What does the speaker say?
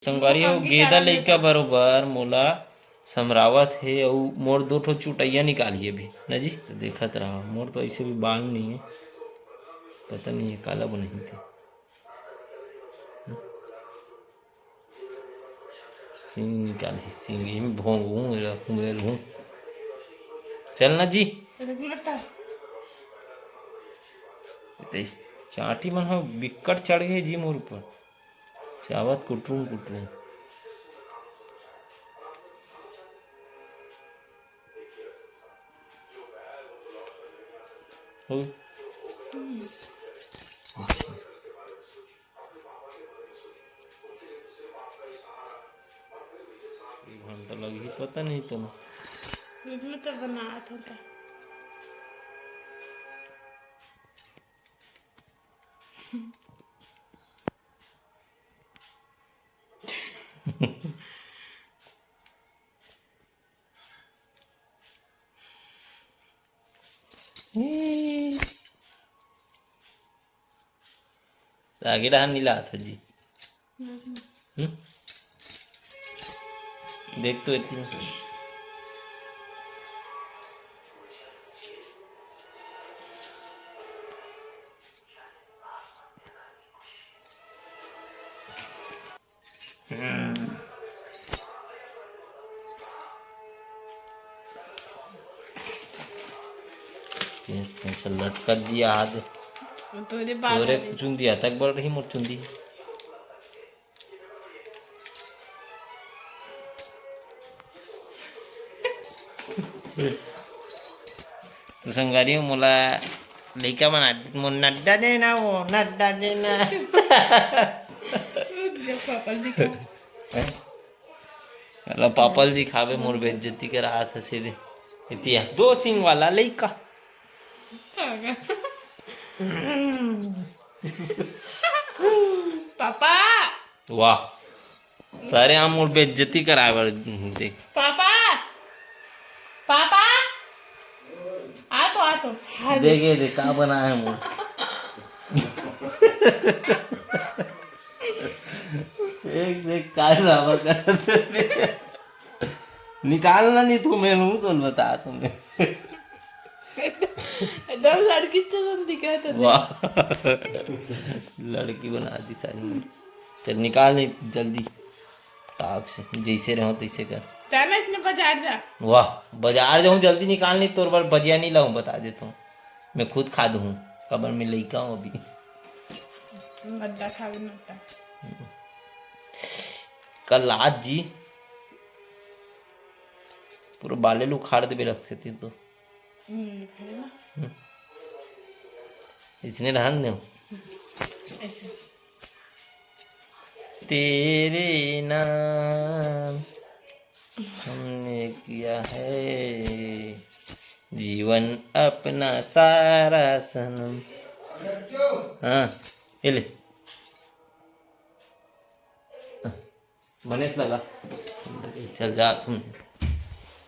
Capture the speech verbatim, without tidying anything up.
संगवारी हो, गेदा लइका बरोबर मोला समरावत हे अउ मोर दो ठो चुटैया निकालही अभी, न जी? तो देखत रहा, मोर तो ऐसे भी बाल नहीं है, पता नहीं है काला बनाही थे। सिंग निकालही, सिंग ही में भोंगू, एला कुमेल हूँ। चल ना जी। रुक ना ता। ते चांटी मन ह बिक्कट चढ़ गए जी मोर ऊपर। चावत कुटरूम कुटरूम। हो। एक घंटा लगही, पता नहीं तो। इतना तो बनात होता। आगे डहर नी लागत हे जी। हम्म? देख तो इतनी। हम्म। ये, ये लटकत दिया हाथ। तोरे बाल तोरे हरे। चुंदी अतक बड़ रही मोर चुंदी। तो संगवारी हो, मोला लइका बना दे, मोर नड्डा देना, वो नड्डा देना। रुक जा, पापा जी का। हैं? मतलब पापल जी खावे मोर बेइज्जती करात हे सीधे। इतिया दो सिंग वाला लइका। पागल। पापा। वाह। सारे हम मोर बेइज्जती कराए बर देख। पापा। पापा। आ तो, आ तो। हाँ, देख, ये देख, का बनाए हे मोर। एक से एक का ड्रामा करत हे। निकालना नहीं तू, मैं हूँ तो बता तुम्हें। एकदम लड़की चलन दिखात हे। वाह। लड़की बना दी सारी। चल निकाल नहीं जल्दी। टाक से, जैसे रहो तैसे कर। जाना इसने बाजार जा। वाह, बाजार जाऊँ, जल्दी निकाल नहीं, तोर बर भजिया नहीं लाऊँ, बता देता हूँ। मैं खुद खा दूँ, काबर मैं लइका हूँ अभी। नड्डा खावे नड्डा। कल आज जी पूरा बाले ल उखाड़ देबे लगथे ते तो। हम्म, है ना? हम्म। इसने रहन दे। ऐसे। तेरे नाम हमने किया है जीवन अपना सारा सनम। हाँ, ये ले। मनेस लगा। चल जा तुम।